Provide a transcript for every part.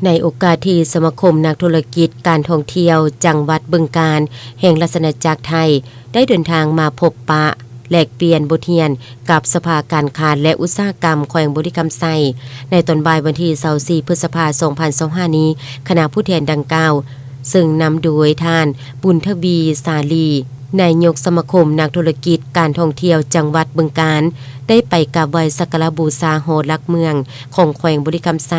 ໃນໂອກາດທີ່ສະມາຄົມນັກທຸລະກິດການທ່ອງທ່ຽວຈັງຫວັດບຶງການ ແຫ່ງລາຊະອານາຈັກໄທ ໄດ້ເດີນທາງມາພົບປະແລກປ່ຽນບົດຮຽນກັບສະພາການຄ້າ ແລະ ອຸດສາຫະກຳແຂວງບໍລິຄຳໄຊ ໃນຕອນບ່າຍວັນທີຊາວສີ່ ພຶດສະພາ ສອງພັນຊາວຫ້ານີ້, ຄະນະຜູ້ແທນດັ່ງກ່າວ ເຊິ່ງນຳໂດຍທ່ານ ບຸນທະວີສາລີ ນາຍົກສະມາຄົມນັກທຸລະກິດການທ່ອງທ່ຽວຈັງຫວັດບຶງການ ໄດ້ໄປກາບໄຫວ້ສັກກາລະບູຊາຫໍຫຼັກເມືອງຂອງແຂວງບໍລິຄຳໄຊ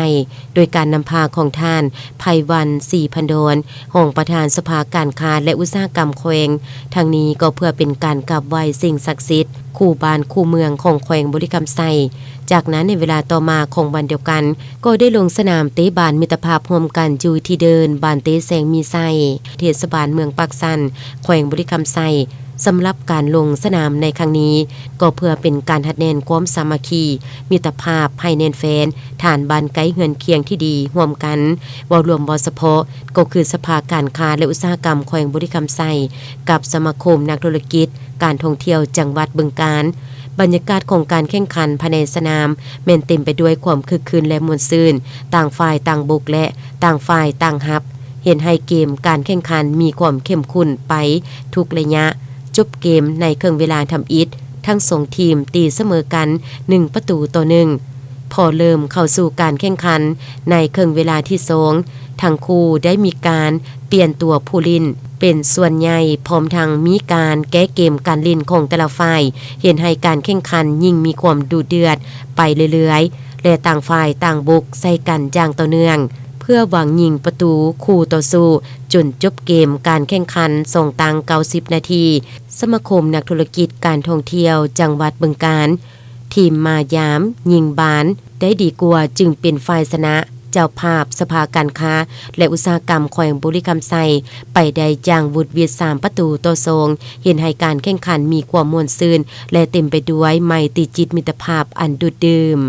ໂດຍການນຳພາຂອງທ່ານ ໄພວັນ ສີພັນດອນ ຮອງປະທານສະພາການຄ້າ ແລະ ອຸດສາຫະກຳແຂວງ. ທັງນີ້ກໍເພື່ອເປັນການກາບໄຫວ້ສິ່ງສັກສິດ ຄູ່ບ້ານຄູ່ເມືອງຂອງແຂວງບໍລິຄຳໄຊ. ຈາກນັ້ນໃນເວລາຕໍ່ມາຂອງວັນດຽວກັນ ກໍໄດ້ລົງສະໜາມເຕະບານມິດຕະພາບຮ່ວມກັນຢູ່ທີ່ເດີ່ນ ບ້ານເຕແຊງມີໄຊ ເທດສະບານເມືອງປາກຊັນ ແຂວງບໍລິຄຳໄຊ. ສຳລັບການລົງສະໜາມໃນຄັ້ງນີ້ ກໍເພື່ອເປັນການຮັດແໜ້ນຄວາມສາມັກຄີ ມິດຕະພາບໃຫ້ແໜ້ນແຟ້ນ ຖານບ້ານໃກ້ເຮືອນຄຽງທີ່ດີຮ່ວມກັນ. ເວົ້າລວມເວົ້າສະເພາະ ກໍຄືສະພາການຄ້າ ແລະ ອຸດສາຫະກຳແຂວງບໍລິຄຳໄຊ ກັບສະມາຄົມນັກທຸລະກິດການທ່ອງທ່ຽວຈັງຫວັດບຶງການ. ບັນຍາກາດຂອງການແຂ່ງຂັນພາຍໃນສະໜາມ ແມ່ນເຕັມໄປດ້ວຍຄວາມຄຶກຄື້ນ ແລະ ມ່ວນຊື່ນ, ຕ່າງຝ່າຍຕ່າງບຸກ ແລະ ຕ່າງຝ່າຍຕ່າງຮັບ ເຮັດໃຫ້ເກມການແຂ່ງຂັນມີຄວາມເຂັ້ມຂຸ້ນໄປທຸກໄລຍະ. ຈົບເກມໃນເຄິ່ງເວລາທຳອິດ, ທັງສອງທີມຕີສະເໝີກັນ ໜຶ່ງປະຕູຕໍ່ໜຶ່ງ. ພໍເລີ່ມເຂົ້າສູ່ການແຂ່ງຂັນໃນເຄິ່ງເວລາທີສອງ, ທັງຄູ່ໄດ້ມີການປ່ຽນຕົວຜູ້ຫຼິ້ນເປັນສ່ວນໃຫຍ່, ພ້ອມທັງມີການແກ້ເກມການຫຼິ້ນຂອງແຕ່ລະຝ່າຍ, ເຮັດໃຫ້ການແຂ່ງຂັນຍິ່ງມີຄວາມດຸເດືອດໄປເລື້ອຍໆ ແລະ ຕ່າງຝ່າຍຕ່າງບຸກໃສ່ກັນຢ່າງຕໍ່ເນື່ອງ ເພື່ອຫວັງຍິງປະຕູຄູ່ຕໍ່ສູ້ ຈົນຈົບເກມການແຂ່ງຂັນສອງຕັ້ງເກົ້າສິບນາທີ. ສະມາຄົມນັກທຸລະກິດການທ່ອງທ່ຽວຈັງຫວັດບຶງການ ທີມມາຢາມຍິງບານໄດ້ດີກວ່າ ຈຶ່ງເປັນຝ່າຍຊະນະ. ເຈົ້າພາບສະພາການຄ້າ ແລະ ອຸດສາຫະກຳແຂວງບໍລິຄຳໄຊ ໄປໄດ້ຢ່າງຫວຸດຫວິດ ສາມປະຕູຕໍ່ສອງ ເຮັດໃຫ້ການແຂ່ງຂັນມີຄວາມມ່ວນຊື່ນ ແລະ ເຕັມໄປດ້ວຍໄມຕີຈິດມິດຕະພາບອັນດູດດື່ມ.